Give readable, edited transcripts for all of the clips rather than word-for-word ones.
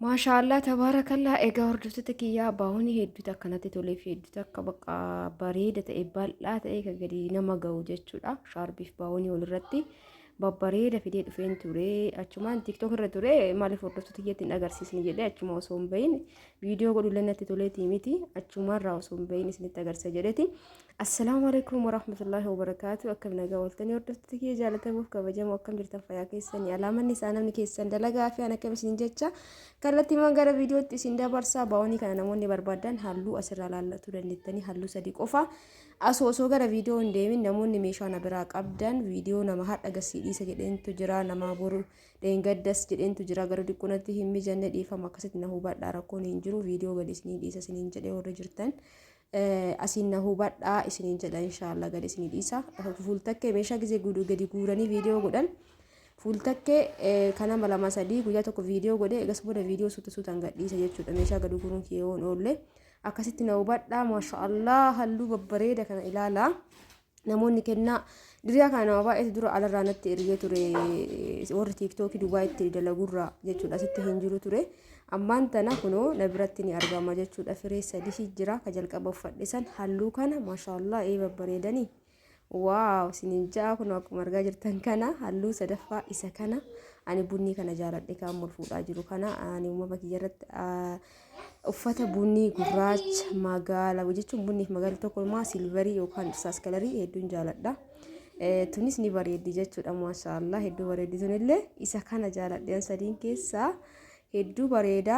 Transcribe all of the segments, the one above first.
Maashaallah tabaarakallaa. Egaa hordoftoota kiyyaa, baa'oonii hedduutu akkanatti tolee fi hedduutu akka bakka bareeda ta'e, bal'aa ta'e, kan gadi nama ga'u jechuudha. Shaarbiif baa'oonii walirratti babbareeda fidee dhufeen ture. Achumaan TikTok irra ture, maaliif hordoftoota kiyyatti hin agarsiisne jedhee, achuma osoo hin bahin viidiyoo godhullee natti toleetii miti, achumarraa osoo hin bahin isinitti agarsiisa jedheeti. Assalaamu alaikum warahmatullaahi wabarakaatu. Akkam nagaa ooltanii, hordoftoota kiyya jaalatamuuf kabajamoo? Akkam jirtan? Fayyaa keessanii? Alaamanni isaa namni keessan dalagaa fi an akkam isin jecha, kallattiimaan gara viidiyootti isin dabarsaa. Baa'onii kana namoonni barbaadan halluu asirraa laallachuu dandeettanii, halluu sadii qofa. Asoo osoo gara viidiyoo hin deemin, namoonni meeshaa na biraa qabdan, viidiyoo nama har'a gasii dhiisa jedheentu jira, nama boru dheengaddas jedheentu jira, garuu xiqqoonatti hin mijanne, dhiifama, akkasitti na hubadhaa, rakkoon hin jiru, viidiyoo gadi isinii dhiisa isiniin jedhee warri jirtan asiin na hubadhaa isiniin jedha. Inshaallah gadi isinii dhiisa. Fuultakkee meeshaa gizee gadi guuranii viidiyoo godhan, fuultakkee kanama lama sadii guyyaa tokko viidiyoo godhe, egas booda viidiyoo suuta suutaan gadhiisa jechuudha. Meeshaa gadi guuruun kiyyoon oolle, akkasitti na hubadhaa. Maashaallah, halluu babbareeda kana ilaalaa. Namoonni kennaa diriyaa kana nama baay'eetu dura alarraa natti ergee ture, warri TikTokii Dubaayitti dalagurraa jechuudha. Asitti hin jiru ture, ammaan tana kunoo na biratti ni argama jechuudha. Firee sadii jira. Ka jalqaba uffadhe san halluu kana, maashaallah, ee babbareedanii, wow isiniin ja'a. Kunoo akkuma argaa jirtan kana halluu sadaffaa isa kana. Ani bunnii kana jaaladhe, kaan ol fuudhaa jiru kana. Ani uumama kiyya irratti uffata bunnii gurraacha magaala jechuun, bunniif magaalli tokko immoo silverii yookaan irsaas kalarii hedduun jaaladha. Tunis ni bareeddi jechuudha, maashaallah, hedduu bareeddi tunillee. Isa kana jaaladheen sadiin keessaa hedduu bareeda.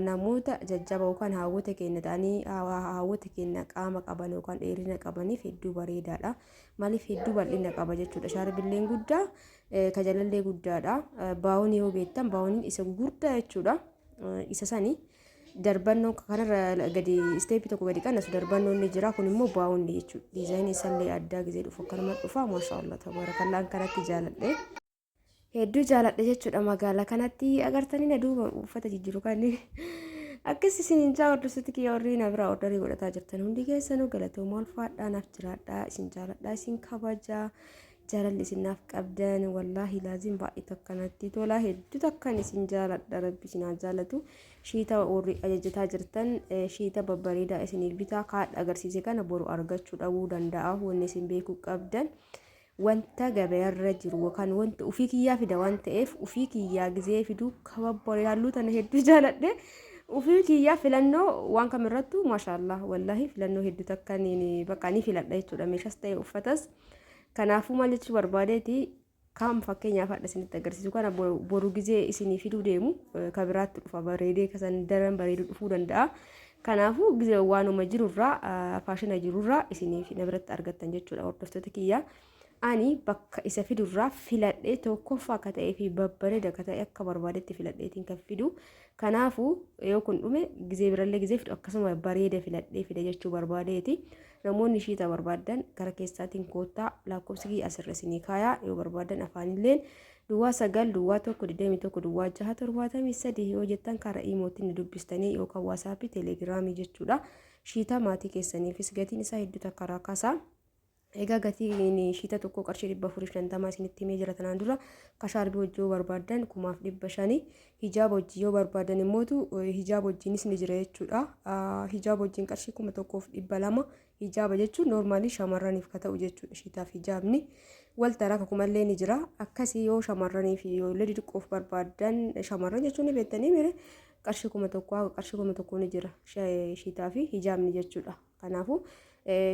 Namoota jajjaba yookaan haawwota keenya ta'anii, haawwota keenya qaama qaban yookaan dheerina qabaniif hedduu bareedaadha. Maaliif hedduu bal'ina qaba jechuudha. Shaarbilleen guddaa, kajalallee guddaadha. Baa'oon yoo beektan, baa'ooniin isa gugurdaa jechuudha. Isa sani darbannoo kanarra gadi isteeppii tokko gadi qannasu darbannoon ni jira. Kun immoo baa'oonni jechuudha. Diizaayinii isallee addaa gizee dhufu akkanuma dhufa. Maashaallah tabaarakallaan, kanatti jaaladhe. Hedduu jaaladhe jechuudha. Magaalaa kanatti agartanii na duuba uffata jijjiiru kan akkas isin jaa. Hordoftoota kiyya, warri na biraa ordarii godhataa jirtan hundi keessanuu galatoomaa, ulfaadhaa, naaf jiraadhaa, isin jaaladhaa, isin kabajaa. Jaalalli isin naaf qabdan wallaahi laazim baay'ee takka natti tola, hedduu takkan isin jaaladha, rabbi isin haa jaalatu. Shiita warri ajajataa jirtan, shiita babbareedaa isiniif bitaa. Kaadha agarsiise kana boru argachuu dhabuu danda'a. Wanni isin beekuu qabdan, wanta gabayarra jiru yookaan wanta ufii kiyyaa fida waan ta'eef, ufii kiyyaa gizee fidu kababbare. Halluu tana hedduu jaaladhe. Ufii kiyyaa filannoo waan kamirrattu, maashaallah, wallaahi filannoo hedduu takka bakka ni filadha jechuudha, meeshaas ta'e uffatas. Kanaafuu maal jechuu barbaadeeti, kam fakkeenyaaf hadha isinitti agarsiisu kana boru gizee isinii fiduu deemu ka biraatti dhufa, bareedee kasan daran bareedu dhufuu danda'a. Kanaafuu gizee waanuma jirurraa, faashina jirurraa isiniif na biratti argattan jechuudha, hordoftoota kiyya. Ani bakka isa fidurraa filadhee, tokkoffaa akka ta'ee fi babbareeda akka ta'e akka barbaadetti filadheetiin kan fidu. Kanaafuu yoo kun dhume, gizee birallee gizee fidu akkasuma bareeda filadhee fida jechuu barbaadeeti. Namoonni shiita barbaaddan gara keessaatiin koottaa, lakkoofsi kiyya asirra isinii kaayaa. Yoo barbaaddan afaanilleen 09 01 21 06 73 yoo jettan karaa iimootiin ni dubbistanii yookaan WhatsAppii, Telegramii jechuudha. Shiita maatii keessaniifis gatiin isaa hedduu takka rakkasaa. Egaa gatiin shiita tokko qarshii 450 isinitti himee jira tanaan dura. Kashaarbii hojii yoo barbaaddan 1500. Hijaaba hojii yoo barbaadan immootu hijaaba hojiinis ni jira jechuudha. Hijaaba hojiin qarshii 1200. Hijaaba jechuun normaalii shamarraniif ka ta'u jechuudha. Shiitaaf hijaabni wal taraa kakumallee ni jira. Akkasii yoo shamarraniif, ijoollee xixiqqoof barbaaddan, shamarran jechuun ni beektanii mire, qarshii 1000 haga qarshii 1000 ni jira shiitaa fi hijaabni jechuudha. Kanaafuu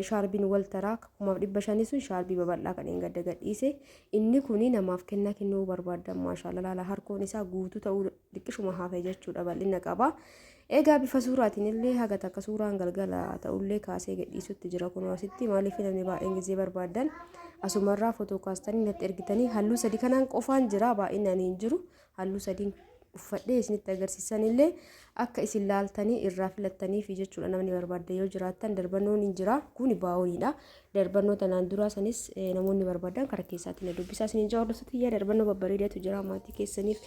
shaarbiin wal taraa 1500 sun shaarbii babal'aa kan hin gadda gadhiise. Inni kuni namaaf kennaa kennuu barbaaddan, maashaalla, laala, harkoon isaa guutuu ta'uu xiqqishuma hafe jechuudha, bal'ina qaba. Egaa bifa suuraatiin illee haga takka suuraan galgala ta'ullee kaasee gadhiisutti jira kunoo asitti. Maaliif namni baay'een gizee barbaaddan asumarraa fotoo kaastanii natti ergitanii. Halluu sadi kanaan qofaan jira, baay'inaan hin jiru. Halluu sadiin uffadhee isinitti agarsiisan illee akka isin laaltanii irraa filattaniif jechuudha. Namni barbaadde yoo jiraattan darbannoon hin jira. Kuni baa'ooniidha. Darbannoo tanaan duraa sanis namoonni barbaadan karaa keessaatiin na dubbisaa isiniin jaa. Hordoftoota iyyaa, darbannoo babbareedatu jira. Maatii keessaniif,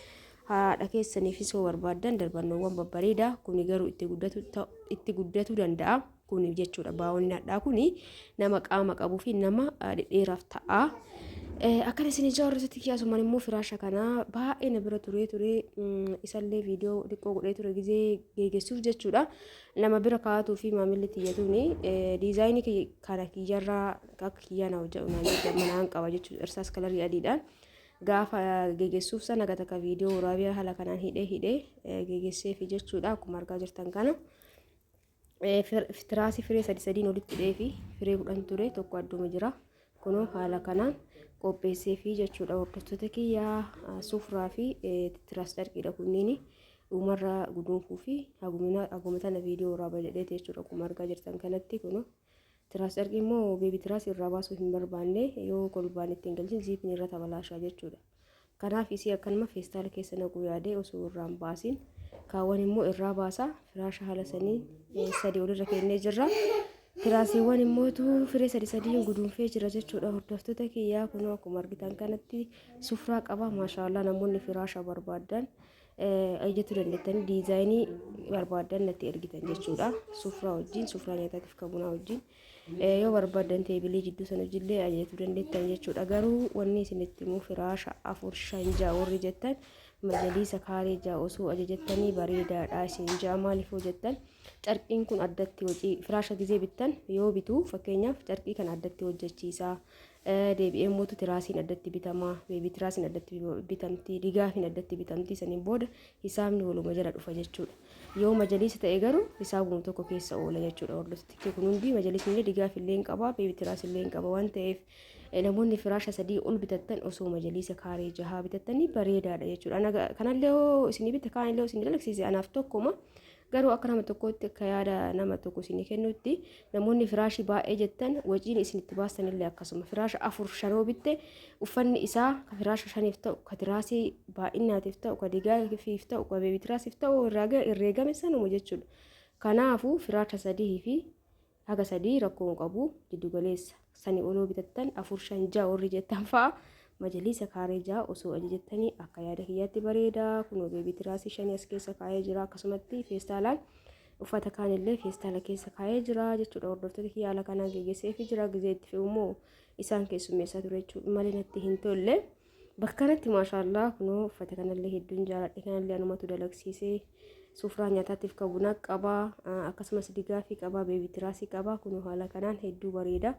haadha keessaniifis yoo barbaaddan darbannoowwan babbareedaa. Kuni garuu itti guddatuu danda'a kuni jechuudha. Baa'ooniin hadhaa kuni nama qaama qabuu fi nama dhedheeraaf ta'a. Akkana isin ijaa hordoftoota kiyya, asumaan immoo firaasha kana baay'ee na bira turee ture, isallee viidiyoo xiqqoo godhee ture gizee geeggessuuf jechuudha. Nama bira kaa'atuu fi maamilli tiyyatuuni diizaayinii kana kiyyarraa akka kiyyaa na hojjedhu naan jedhe, manaan qaba jechuudha. Irsaas kalarii adiidhaan gaafa geeggessuuf sana gata ka viidiyoo waraabee haala kanaan hidhee hidhee geeggesseefi jechuudha, akkuma argaa jirtan kana. Tiraasii firee sadi sadiin walitti hidhee fi firee 10 ture, tokko adduma jira. Kunoo haala kanaan qopheessee fi jechuudha, hordoftoota kiyyaa, sufraa fi tiraas carqiidha kunniin dhumarra guduunfuu fi haguma tana viidiyoo waraaba jedheeti jechuudha, akkuma argaa jirtan kanatti. Kunoo tiraas carqii immoo beebi tiraas irraa baasuu hin barbaanne, yoo kolbaan ittiin galchin ziipiin irra tabalaashaa jechuudha. Kanaaf isii akkanuma feestaala keessa naquu yaadee osoo irraan baasin, kaawwan immoo irraa baasa. Firaasha haala sanii sadi olirra kennee jirra. Tiraasiiwwan immootu firee sadi sadiin guduunfee jira jechuudha, hordoftoota kiyyaa. Kunoo akkuma argitan kanatti sufraa qaba. Maashaallah, namoonni firaasha barbaaddan ajajachuu dandeettanii, diizaayinii barbaaddan natti ergitan jechuudha. Sufraa wajjin, sufraa nyaataatiif kan bunaa wajjin, yoo barbaaddan teebilii jidduu sana hojillee ajajachuu dandeettan jechuudha. Garuu wanni isinitti himu, firaasha afur, shan, ja'a warri jettan majaliisa kaaree 6 osoo ajajattanii bareedaadha isin ja'a. Maaliif yoo jettan, carqiin kun addatti hojii firaasha gizee bittan yoo bitu, fakkeenyaaf carqii kana addatti hojjechiisaa, deebi'ee mootu tiraasiin addatti bitamaa, beebii tiraasiin addatti bitamti, digaafiin addatti bitamti, saniin booda hisaabni waluma jala dhufa jechuudha. Yoo majaliisa ta'e garuu hisaabuma tokko keessa oola jechuudha. Hordoftoota, kun hundi majaliisni illee digaaf illee hin qaba, beebii tiraas illee hin qaba waan ta'eef, namoonni firaasha sadii ol bitattan osoo majaliisa kaaree jahaa bitattanii bareedaadha jechuudha. Kanallee yoo isinii bitte, kaanillee yoo isinii dalagsiise anaaf tokkuma. Garuu akka nama tokkootti, akka yaada nama tokko isinii kennutti, namoonni firaashii baay'ee jettan waciin isin itti baastan illee akkasuma firaasha afur shanoo bitte, uffanni isaa ka firaasha shaniif ta'u, ka tiraasii baay'inaatiif ta'u, ka digaafiif ta'u, ka beebii tiraasiif ta'u irraa herreegame sanuma jechuudha. Kanaafuu firaasha sadii fi haga sadii rakkoo hin qabu, giddu galeessa. Sani oloo bitattan, afur, shan, ja'a warri jettan fa'a majaliisa kaaree 6 osoo ajajattanii akka yaada kiyyaatti bareeda. Kunoo beebii tiraasii shanii as keessa kaa'ee jira, akkasumatti feestaalaan uffata kaanillee feestaala keessa kaa'ee jira jechuudha. Hordoftoota kiyya, haala kanaan geggeesseefi jira. Gizee itti fe'u immoo isaan keessummeessaa ture jechuudha malee natti hin tolle. Bakka kanatti maashaallaa, kunoo uffata kanallee hedduun jaaladhe, kanallee anumatu dalagsiisee. Sufraa nyaataatiif kan bunaa qaba, akkasumas digaafii qaba, beebii tiraasii qaba. Kunoo haala kanaan hedduu bareeda.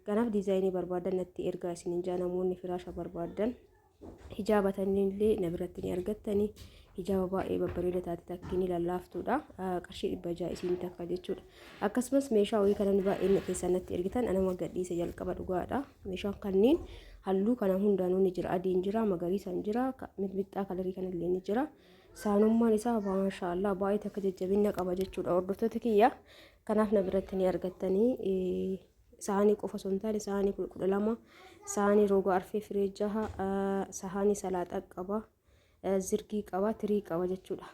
Kanaaf diizaayinii barbaadan natti ergaa isiniin jaa. Namoonni firaasha barbaadan, hijaaba tanillee na biratti ni argattanii. Hijaaba baay'ee babbareeda taate takkiin lallaaftuudha, qarshii 600 isiin takka jechuudha. Akkasumas meeshaa wayii kanan baay'een keessan natti ergitan anama gadhiise jalqaba, dhugaadha. Meeshaan kanneen halluu kana hundaanuu ni jira, adiin jira, magariisaan jira, mixmixxaa kalarii kanallee ni jira. Saanummaan isaa maashaallah baay'ee takka jajjabina qaba jechuudha, hordoftoota kiyya. Kanaaf na biratti ni argattanii. Saanii qofa osoo hin taane saanii 12, saanii roga arfee firee jaha, sahaanii salaaxaa qaba, zirgii qaba, tirii qaba jechuudha.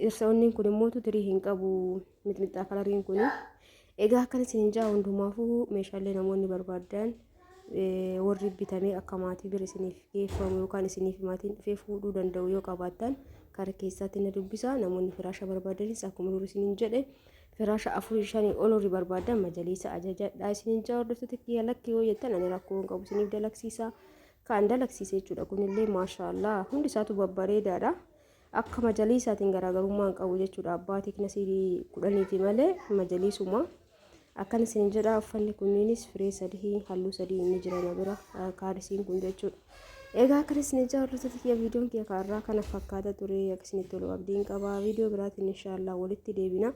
Irsaonni kun immoo tirii hin qabu, mixmixxaa kalariin kun. Egaa akkana isin jaa, hundumaafuu meeshaalee namoonni barbaadan, warri bitamee akka maatii bira isiniif geeffamu yookaan isiniif maatiin dhufee fuudhuu danda'u yoo qabaattan, kara keessaatti na dubbisa. Namoonni firaasha barbaadanis akkuma dur isiniin jedhe, firaasha afurii shanii ol warri barbaadan majaliisa ajajadhaa isiniin jaa. Hordoftoota kiyya, lakki yoo jettan ani rakkoo hin qabu, isiniif dalagsiisa. Kan dalagsiise jechuudha. Kunillee maashaallaa hundi isaatu babbareedaadha. Akka majaliisaatiin garaagarummaa hin qabu jechuudha. Abbaa tiknasii 10ti malee majaliisuma. Akkan isin jedha, uffanni kunniinis firee sadii halluu sadii inni jira na bira, kaarisiin kun jechuudha. Egaa akkan isin jedha, hordoftoota kiyya, viidiyoon kiyya kaarraa kana fakkaata ture. Akka isinitti tolu abdiin qaba. Viidiyoo biraatiin inshaallah walitti deebina.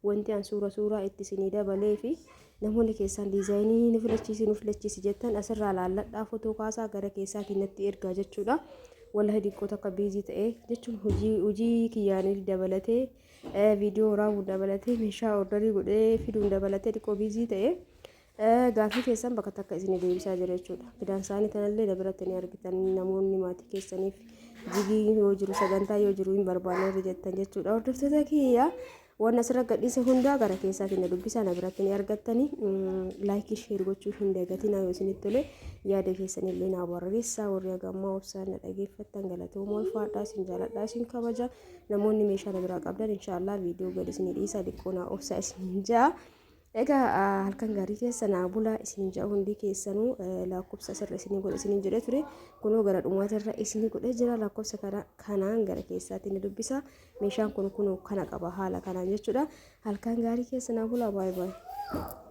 Wanti an suura suuraa itti isinii dabalee fi namoonni keessaan diizaayinii nu filachiisi, nu filachiisi jettan, asirraa laalladhaa, fotoo kaasaa gara keessaatiin natti ergaa jechuudha. Wallahi xiqqoo takka biizii ta'e jechuun hojii kiyyaanii dabalatee, viidiyoo waraabuun dabalatee, meeshaa ordarii godhee fiduun dabalatee xiqqoo biizii ta'e, gaaffii keessan bakka takka isin deebisaa jira jechuudha. Fidaan isaanii tanallee na biratti ni argitan, namoonni maatii keessaniif jigii yoo jiru, sagantaa yoo jiru hin barbaanne warri jettan jechuudha. Hordoftoota kiyya, waan asirra gadhiise hundaa gara keessaatiin na dubbisaa, na biratti ni argattanii. Laayikii, sheer gochuu hin dagatinaa. Yoo isinitti tole yaada keessanillee naa barreessaa. Warri hagammaa obsaan na dhageeffattan galatooma, ulfaadhaa, isin jaaladhaa, isin kabaja. Namoonni meeshaa na biraa qabdan inshaallah viidiyoo gadi isinii dhiisa, xiqqoo naa obsaa isin ja'a. Egaa halkan gaarii keessa naa bulaa isinin jedha. Hundi keessanuu lakkoofsa asirra isinii godhe isinin jedhee ture. Kunoo gara dhumaatirra isinii godhee jira. Lakkoofsa kanaan gara keessaatti ni dubbisa. Meeshaan kun kunoo kana qaba haala kanaan jechuudha. Halkan gaarii keessa naa bulaa, baay'ee baay'ee.